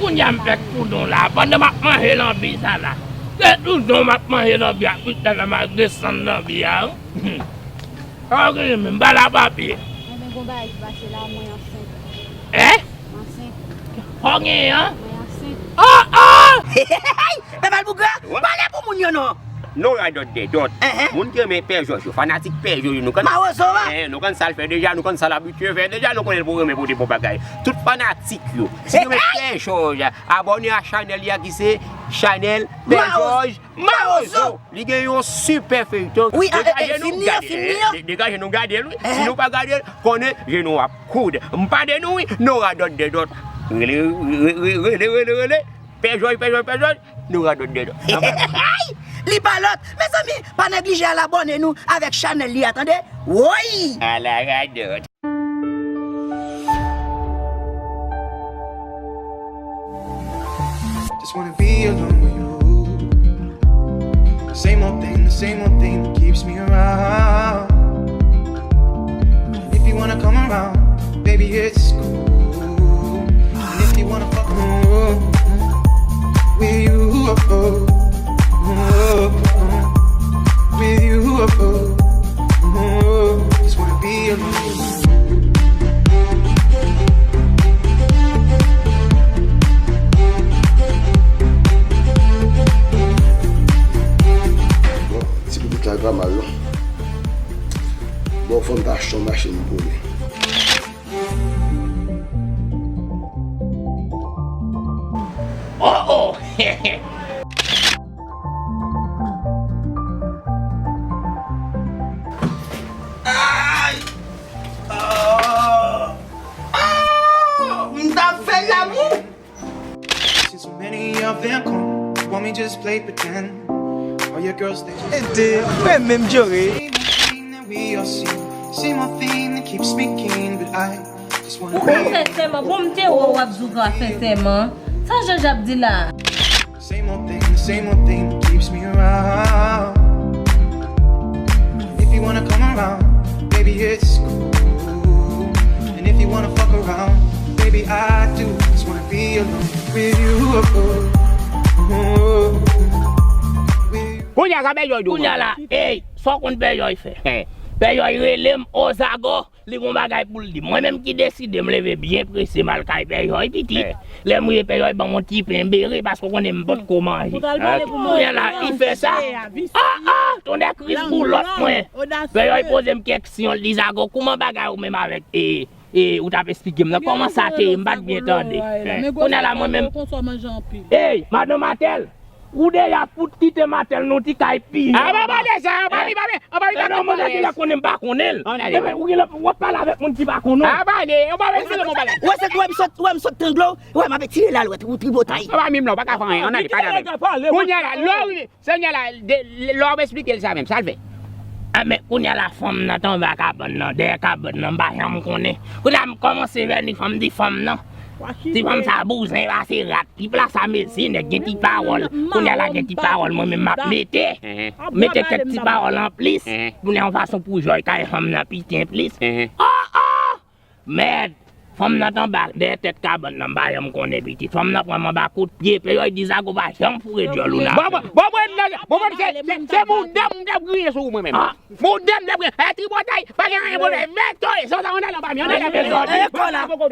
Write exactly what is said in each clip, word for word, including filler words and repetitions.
Kounye a m fèk koudon la, pandan m ap manje lanbi sa la. Se koudon m ap manje lanbi a, tout lè m al desann lanbi a, wi. Sa w genyen menm, m pa la papye. Mwen gen yon bagay ki pase la, mwen ansent. Hein? M ansent. Sa w genyen an? Mwen ansent. Oh, oh! Pèp al bougra, pale pou moun yo non. Nou radòt dèdòt. Moun ki renmen Pè Jòj yo, fanatik Pè Jòj yo, nou konn Mawozo a. Eh, nou konn sa l fè deja, nou konn sa l abitye fè deja, nou konnen l pou renmen pote bon bagay. Tout fanatik yo, si nou renmen Pè Jòj, abòne a chanèl li a ki se chanèl Pè Jòj Mawozo. Li gen yon sipè feyton. Wi, ah, eh, eh, degaje nou gade l, wi. Si nou pa gade l, konnen je nou ap koud. M pa de nou, wi, nou radòt dèdòt. Rele, rele, rele, rele, rele. Pè Jòj, Pè Jòj, Pè Jòj, nou radòt dèdòt. Li pa lòt. Mezanmi, pa neglije al abòne nou avèk chanèl li a, tande? Woy! Ala radòt. Just wanna be alone with you. Same old thing, the same old thing that keeps me around. And if you wanna come around, baby, it's cool. And if you wanna fuck with you, oh, oh, oh, with you, oh, oh, just wanna be alone. Bon, ti pitit la pa mal non. Bon, fò m ta achte yon machin pou li. Oh, oh! Ay! Oh! Oh! M t ap fè l lanmou! Seen so many of them come, want me just play pretend. All your girls, they just Ede, mwen menm jere. Same old thing that we all see. Same old thing that keeps me keen, but I just wanna Ou ka fè sèman, bon, m te wè w ap zougra fè sèman. Sa Jòj ap di la? Same old thing, the same old thing that keeps me around. If you wanna come around, baby, it's cool. And if you wanna fuck around, baby, I do. Just wanna be alone with you. With you. Kounye a, sa Pè Jòj di w? Kounye a la, ey, sa w konn Pè Jòj fè? Pè Jòj rele m, Ozago. Li gon bagay pou l di. Mwen menm ki deside, m leve byen prese, m al kay Pè Jòj pitit. Lè m rive, Pè Jòj ban m yon ti pen bere, paske w konnen m potko manje. Kounye a la, li fè sa. Ah, ah, tonnè Kris boulòt mwen. Pè Jòj poze m kèksyon, li di Zago, kouman bagay ou menm avèk, e, e, ou t ap esplike m nan? Kòman sa te ye? M pa t byen tande. Kounye a la, mwen menm. Ey, madan Matèl! Ou deja fout kite Matèl nan ti kay pi. A, pa pale sa, anba li, pa pale, anba li, pa pale. Non, mwen genlè konnen m pa konnen l. Ebyen, ou genlè w ap pale avèk moun ki pa konnen w. A, pale, ou pa pale, ou pa pale. Ou wè se wè m sot, wè m sot trangle w, wè m ap etire l al wè ou tripotay. Anba menm la, ou pa ka fè anyen, ann ale, pa t avè m. Kounye a la, lè w rive, se kounye a la, lè w ap esplike l sa menm, sa l fè. A, men kounye a la, fanm nan t anba kabann nan, dèyè kabann nan, m pa janm konnen. Kounye a m kòmanse vèni fanm, di fanm nan. Ti fanm sa bouzen pase rat. Li plas a mezi, nèg gen ti pawòl. Kounye a la gen ti pawòl, mwen menm m ap mete. Mete kèk ti pawòl anplis. Kounye a yon fason pou Jòj kay fanm nan piten plis. Oh, oh! Mèd! Fanm nan t anba, dèyè tèt kabann nan, m pa janm konnen pitit. Fanm nan pran m anba kout pye, Pè Jòj di Zago pa janm foure dyòl ou nan. Bon, bon, bon, bon, se, se, se mouda m t ap griyen sou ou mwen menm. Mouda m t ap griyen. E tripotay, pa gen anyen pwoblèm. Mèt kote, sa w sa ann ale anba mi, ann ale anba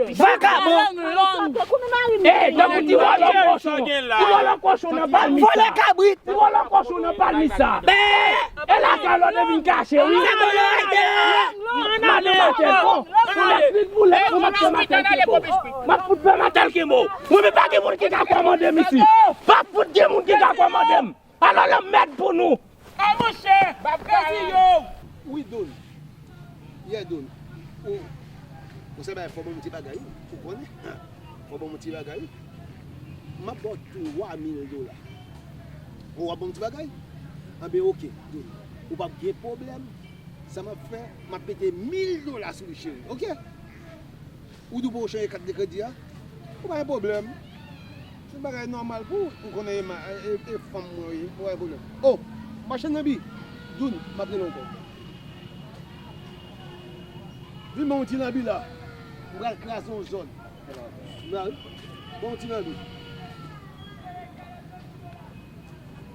mi. Vakabon. Ey, tankou ti vòlò kochon. Ti vòlò kochon nan palmis sa. Vòlò kabrit. Ti vòlò kochon nan palmis sa. E la kalòt e vin kache, wi. Madan Matèl, bon. Pou lè krit pou lè, pou m ap fè Matèl kenbo. M ap fout fè Matèl kenbo. Mwen menm pa gen moun ki ka kòmande m isi. Pa fout gen moun ki ka kòmande m. Alò lanmèd pou nou. A monchè, m ap pèdi yo. Wi, Don. Yeah, Don. Ou, ou se bay fò ban m ti bagay, wi. Ou konnen. Fò ban m ti bagay, wi. M ap ba w twa mil dola. Ou w ap ban m ti bagay? Anben, oke, Don. Ou p ap gen pwoblèm. Sa m ap fè, m ap mete mil dola sou li, cheri. Oke? Ou di w pou w chanje kat de kredi a? Ou pa gen pwoblèm. Se yon bagay nòmal pou ou, ou konnen e ma-, e, e, e fanm mwen ou ye, ou pa gen pwoblèm. O, machann lanbi, Don, m ap rele w ankò. Vin ban m yon ti lanbi la. M pral kraze yon zòn. La wi. Ban m yon ti lanbi.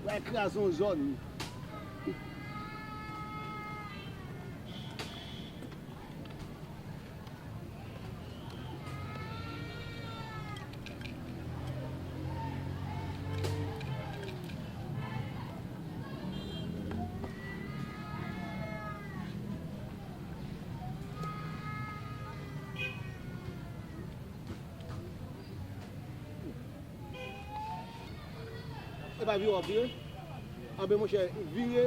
Pral kraze yon zòn. E pa vire w ap vire? Anben, monchè, vire,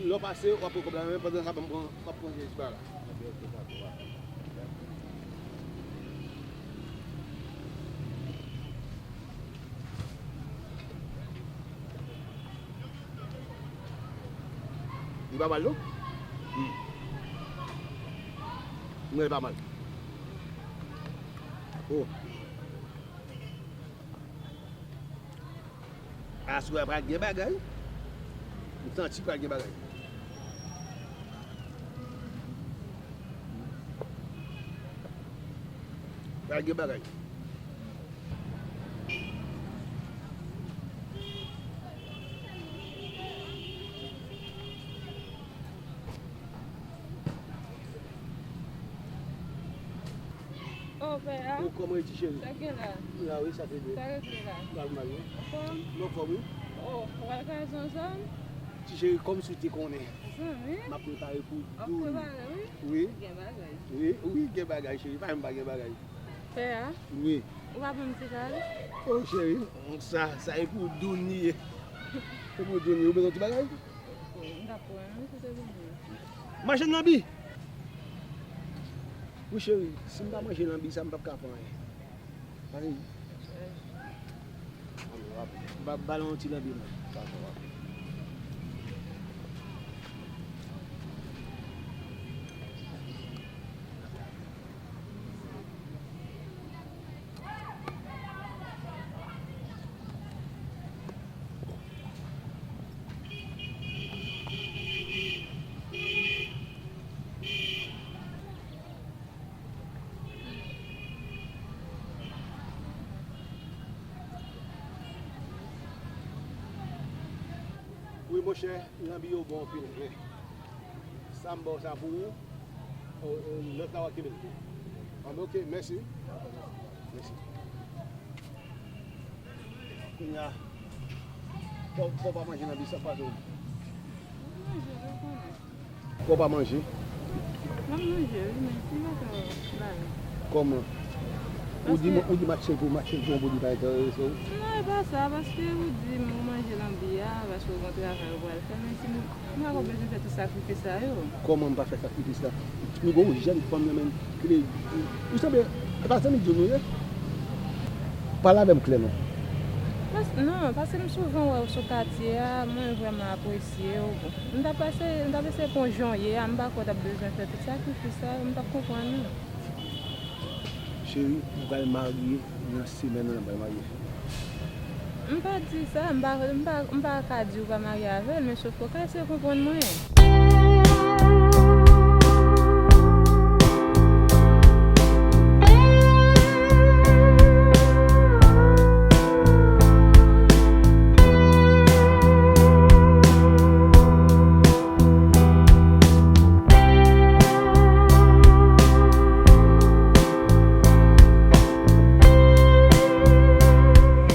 lè w pase, w ap pran kòb la nan men, pandan sa, ban m pran, m ap pran jezi pa la. Li pa mal, non? Hmm. Non, li pa mal. Oh. Aswè a pral gen bagay. M santi pral gen bagay. Pral gen bagay. O, pè a. O, kòman e ti cheri? Sa k gen la? La wi, sa te byen. Sa regle la? Pral mal, wi. Anfòm? M anfòm, wi. O, ou pral kraze yon zòn? Ti cheri, kòmsi w te konnen. Zanmi? M ap prepare pou w doun. W ap prepare, wi? Wi. Gen bagay. Wi, wi, gen bagay, cheri. Pa menm pa gen bagay. Pè a? Wi. Ou pa ban m ti kal? O, cheri, sa, sa e pou w doun li ye. Se pou w doun li ye. Ou bezwen ti bagay? M t ap pran, wi, kote pou mwen. Mache lanbi! Wi, cheri, si m pa manje lanbi sa, m p ap ka fè anyen. Anyen. Ba, ba l yon ti lanbi, non. Wi, monchè, lanbi yo bon anpil, men sa m ba w sa pou ou, o, o, lòt la w a kenbe l tou. Anben, oke, mèsi. Mèsi. Kounye a, fò, fò w pa manje nan bis la, pa tou. Manje, ou konnen. Fò w pa manje. M ap manje, wi, men si pa sa, bale. Kòman? Ou di, ou di match pou match pou yon bodi pa enterese w? Non, e pa sa, paske ou di m ou manje nan bi a, paske ou gon travay ou pral fè, men si nou M pa ko bezwen fè tout sakrifis sa yo. Kòman m pa fè sakrifis la? Nou gon jèn fanm nan menm ki vle, ou sanble, e pa zanmi Djo nou ye? Pale avè m klè non. Pas, non, paske m souvan wè w sou katye a, mwen vrèman apresye w. M t ap pase, m t ap eseye pran jan w ye a, m pa kwè w t ap bezwen fè tout sakrifis sa yo, m t ap konprann ou. Cheri, m pral marye nan semèn nan, m pral marye. M pa di sa, m pa, m pa, m pa ka di w pa marye avè l, men sof ke w ka eseye konprann mwen.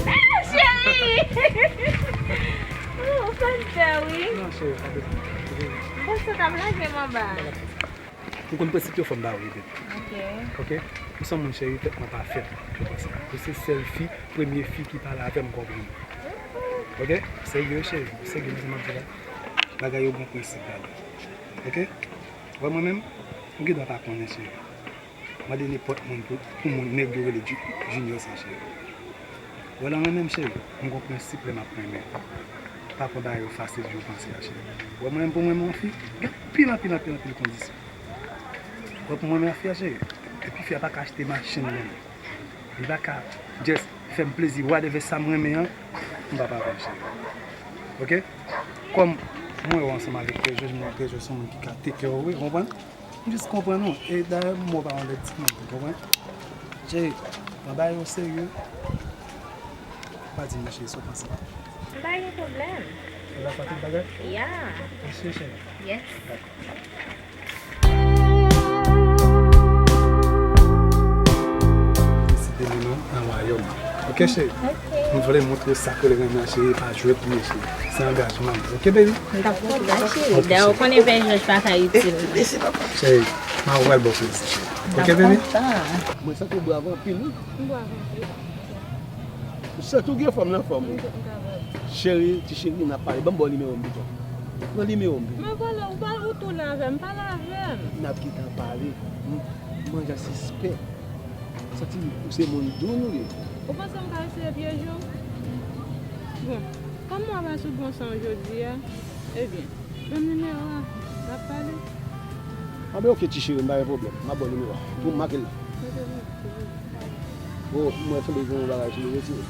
Ah, cheri! Oh, ou fè m pè, wi. Non, cheri, pa bezwen. M panse w t ap lage m anba. Ou konn prensip yo, fò m ba ou, bebe. Ok. Ok? Ou se yon moun, cheri, tèt mwen pa fèt pou konsa. Ou se sèl fi, premye fi ki pale avè m konprann. Ok? Serye, cheri, serye, men sa m ap di la. Bagay yo gon prensip ladan. Ok? Wè mwen menm, ou gen dwa pa konnen, cheri. Mande nenpòt moun pou, pou moun nèg yo rele Ju-, Junior sa, cheri. Wè la mwen menm, cheri, m gon prensip lè m ap renmen. Pa pran bagay yo fasil jan w panse a, cheri. Wè mwen menm pou mwen renmen yon fi, gen anpil, anpil, anpil, anpil kondisyon. Wè pou mwen renmen yon fi a, cheri, epi fi a pa ka achte machin non. Li pa ka just fè m plezi, whatever sa m renmen an, m p ap avè l, cheri. Ok? Kòm mwen wè ansanm avèk Trèzwè, m wè Trèzwè se yon moun ki ka take care w, wi, ou konprann? M jis konprann ou. E dayè, m wè w pa yon lèd timoun, ou konprann? Cheri, pran bagay yo serye. Pa di m non, cheri, sa w panse. M pa gen pwoblèm. Ou la fè tout bagay? Yeah. Mèsi, cheri. Yes. Deside li non nan wayòm. Ok, cheri? M vle montre w sa ke l renmen an, cheri, pa jwèt li ye, cheri. Se angajman m. Ok, baby? M t ap kontan, cheri. Dayè, ou konnen pè Jòj pa ka itil. Cheri, m ap wè l bò plezi, cheri. Ok, baby? Kontan. Mwen santi w brav anpil, wi. M santi w gen fòm nan fòm ou. Cheri, ti cheri, n ap pale. Ban m ba w nimewo m pito. Pran nimewo m pito. Men vòlè, ou pa ou tounen avè m, pale avè m. N ap gentan pale. M- Manje a sispèk. Santi ou se moun doun ou ye. Ou panse m ka eseye pyeje w? Bon, kòm mwen pa sou bon san jodi a, ebyen, ban m nimewo a, n ap pale. Anben, ok, ti cheri, m pa gen pwoblèm. M ap ba w nimewo a. Pou m make l la. O, m wè sanble gen yon bagay sou li, retire.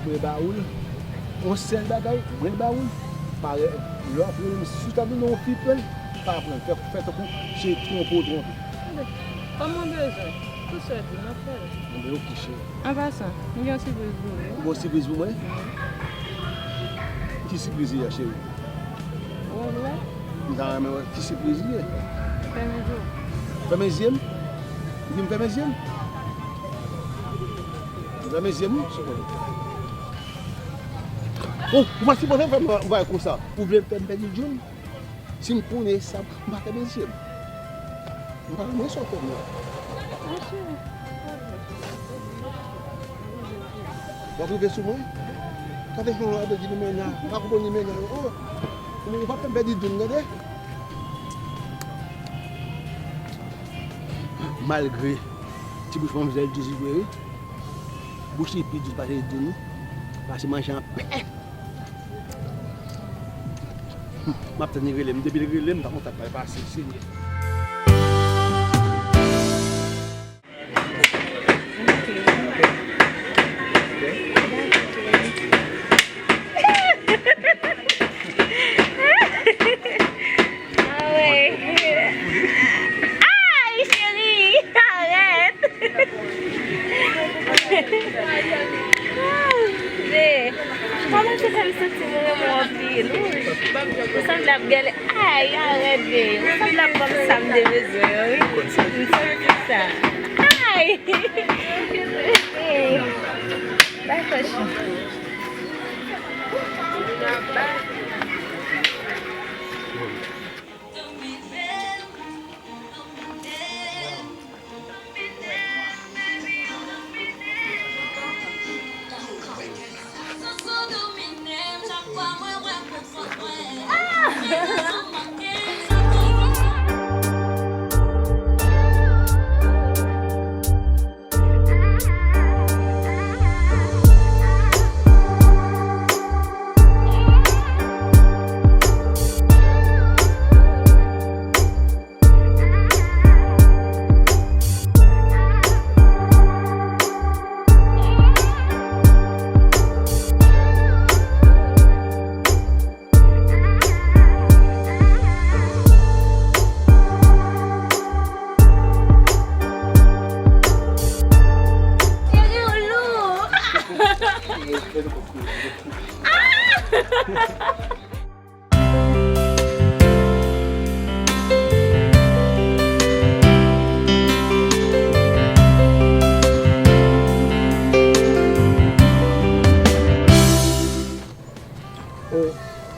Mwen ba ou l. Yon sèl bagay, mwen ba ou l. Parèt, lè w ap rele m, si w ta vin yon fi pran l, pa pran l. Fè, fè tankou se twonpe w twonpe. Kòm mwen bezwen, tout sa w di, m ap fè l. Anben, ok, cheri. An pasan, m gen yon sipriz pou ou. Ou gen yon sipriz pou mwen? Ki sipriz li ye, cheri? Ou wè? M ta renmen wè ki sipriz li ye. Fèmen je w. Fèmen zye m? Ou di m fèmen zye m? M fèmen zye m, wi. Oh, ou pa sipoze fè m bagay konsa. Ou vle fè m pèdi djoul? Si m konnen sa, m pa fèmen zye m. M pa renmen sa w fè m nan. W ap rive sou mwen? Gade jan w ap di limena, m pa konprann limena yo. Oh, ou pa fè m pèdi djoul, tande? Malgre ti bouch manmzèl dous vre wi. Bouch li pi dous pase djoul wi. Pase manje an pè. M ap tann li rele m. Depi l rele m, m pa konn sa k pral pase, Senyè. Ay, cheri, arèt. Ve, kòman se fè m santi m renmen w anpil? Ou sanble ap gèlè. Ay, arèt, Ve. Ou sanble ap ban m sa m te bezwen an, wi. M santi sa. Ay! Dakò, cheri.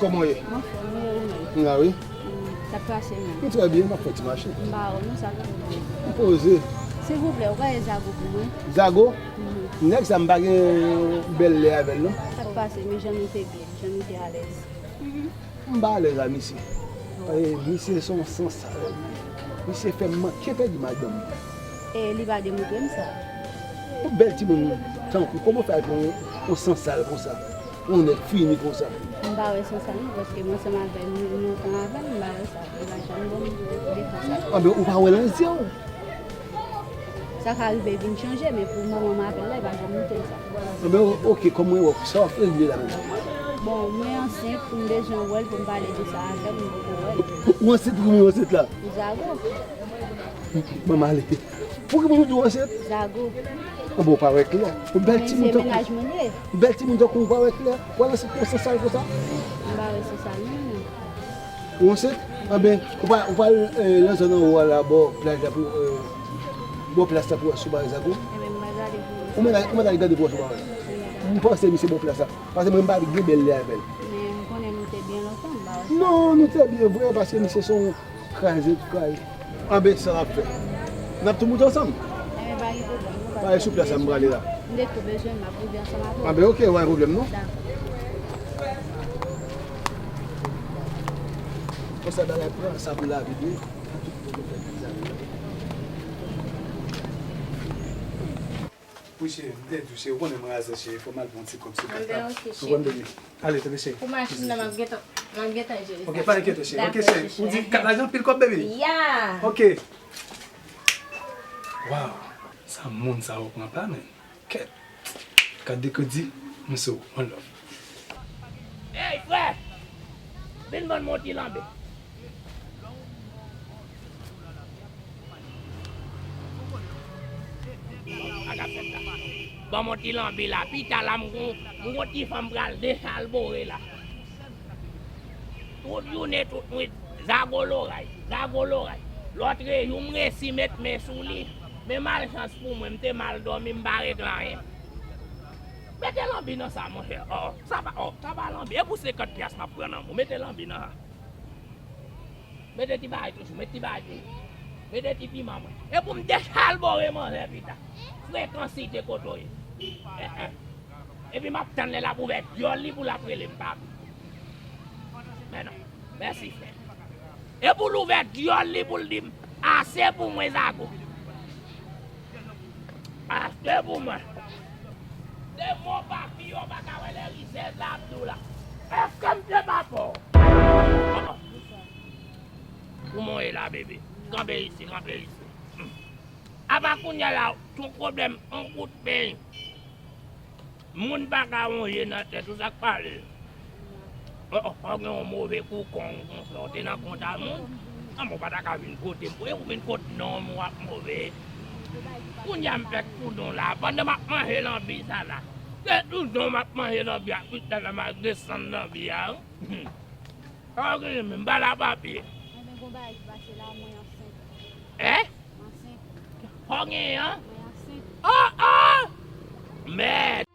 Kòman w ye? M la wi. Sa k pase menm? M trè byen, m ap fè ti mache. M ba ou non, sa k pase? M poze. Silvouplè, ou ka ye zago pou mwen? Zago? Nèg sa m pa gen bèl lè avè l non. Sa k pase? Men jan nou te byen, jan nou te alèz. M pa alèz a misye. Paske misye se yon sansal. Misye fè m manke pèdi madanm. E li pa demontre m sa. Yon bèl timoun tankou, kòman w fè al pran yon, yon sansal konsa? Yon nèg fini konsa? M pa wè sansal non, paske m ansanm avè l, m lontan avè l, m pa wè sa. Li pa janm ban m defann sa. Anben, ou pa wè l nan zye w? Sa ka rive vin chanje, men pou moman m avè l la, li pa janm montre m sa. Anben, ok, kòman w wè sa w ap regle la menm? Bon, mwen ansent, pou m bezwen wè l, pou m pale de sa avè l, m poko wè l. Ou ansent pou mwen ansent la? Zago. Ban m ale. Poukisa pou nou di w ansent? Zago. An bon, ou pa wè klè. Yon bèl timoun tankou, menaj mwen ye. Yon bèl timoun tankou ou pa wè klè. Ou al ansent pou yon sal konsa. M pa wè se sal non. Ou ansent? Anben, ou pa, ou pa al, eh, nan zòn anwo a la, bò plaj la pou, eh, bò plas la pou wè si w pa wè Zago. Enben, m pa t ale pou wè. Ou mèt al, ou mèt al gade pou wè si w pa wè. M panse misye bò plas la. Paske mwen m pa gen bèl lè avè l. Men m konnen nou te byen lontan, m pa wè sa. Non, nou te byen vre, paske misye se yon kraze, kraze. Anben, sa n ap fè? N ap tou moute ansanm? Enben, pa gen pwoblèm, nou pa. Pale sou plas la, m prale la. M te tou bezwen, m ap rive ansanm avè w. Anben, oke, pa gen pwoblèm, non. Dakò. Konsa bagay pran sa pou lavi, wi. Wi, cheri, m te di w, cheri, ou konnen mwen razè, cheri, fò m al pran ti kòb sou kat la. Anben, oke, cheri. Ou konn, baby. Ale, tande, cheri. Pou machin nan, m ap gentan, m ap gentan jere sa. Oke, pa enkyete, cheri. Oke, cheri. Ou di kat la gen anpil kòb, baby? Ya! Oke. Waw, sa moun sa yo pran pa, men. Kèt. Kat de kredi, m sou, one love. Ey, frè! Vin ban m yon ti lanbi. Sa k ap fèt la? Ban m yon ti lanbi la. Pita la, m gon, m gon ti fanm pral dechalbore la. Tout jounen, tout nwit, Zago loray, Zago loray. Lòt jou, m resi met men sou li. Men malchans pou mwen, m te mal dòmi, m pa regle anyen. Mete lanbi nan sa, monchè. Ò, sa pa, ò, sa pa lanbi. E pou senkant pyas m ap pran nan men w. Mete lanbi nan sa. Mete ti bagay toujou, mete ti bagay toujou. Mete ti piman mwen. E pou m dechalbore manzè pita. Frekansite kote w ye. Eh, eh. Epi m ap tann lè l ap ouvè dyòl li pou l ap rele m, pa vre. Men non. Mèsi, frè. E pou l ouvè dyòl li pou l di m, ase pou mwen, Zago. Ase pou mwen. Se mo pa fi yo pa ka wè lè rizèz la ap di w la. Èske m te pa fò? Kòman w ye la, bebe? Kanpe isi, kanpe isi. Hmm. Apa kounye a la, tout pwoblèm, yon kout peny. Moun pa ka wonje nan tèt ou, sa k pale. Ò, ò, ò, gen yon move kou kong konsa, w te nan kont a moun. Kòman w pa ta ka vin kote m? Ou vin kot non m, w ap move. Kounye a m fèk tou non la, pandan m ap manje lanbi sa la. Se tou non m ap manje lanbi a, tout talè m al desann lanbi a, wi. Sa w genyen menm, m pa la papye. Enben, gon bagay ki pase la, mwen ansent. Hein? M ansent. Sa w genyen an? Mwen ansent. Oh, oh! Mèd!